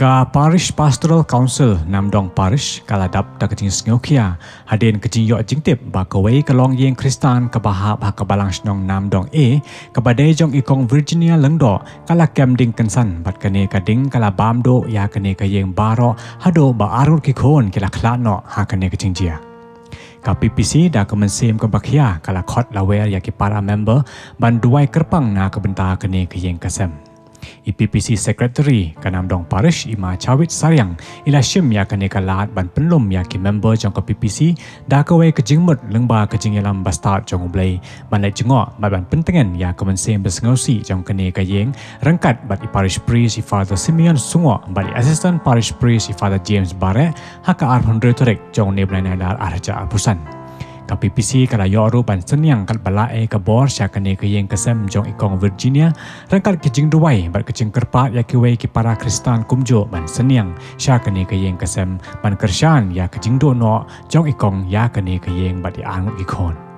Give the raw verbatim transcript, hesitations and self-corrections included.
Ka Parish Pastoral Council Namdong Parish ka la dap da ka jingsngewkhia hadien ka jingïoh jingtip ba kawei ka longïing Khristan kaba hap ha ka balang shnong Namdong A, kaba dei jong i Kong Virginia Lyngdoh, ka la kem ding kynsan bad kane ka ding ka la bam duh ïa kane ka ïing baroh haduh ba arngut ki khun ki la khlad noh ha kane ka jingjia. Ka P P C da ka mynsiem kaba khia ka la khot lawer ïa ki para member ban duwai kyrpang na ka bynta kane ka ïing ka sem. I P P C Secretary ka Namdong Parish, i Ma Chawit Sariang, i la shim ïa kane ka lad ban pynlum ïa ki member jong ka P P C da kawei ka jingmut lyngba ka jingïalam bastad jong U Blei ban leit jngoh bad ban pyntngen ïa ka mynsiem basngewsih jong kane ka ïing, ryngkat bad i Parish Priest i Father Simeon Sungoh bad i Assistant Parish Priest i Father James Bareh, ha ka arphew hynriew tarik jong une u bnai Nailar arhajar arphew san. Ka P P C ka la ïoh ruh ban synñiang katba la ai ka bor sha kane ka ïing ka sem jong i Kong Virginia, ryngkat ki jingduwai bad ka jingkyrpad ïa kiwei ki para Khristan kumjuh ban synñiang sha kane ka ïing ka sem ban kyrshan ïa ka jingduh noh jong i Kong ïa kane ka ïing bad ïa arngut ki khun.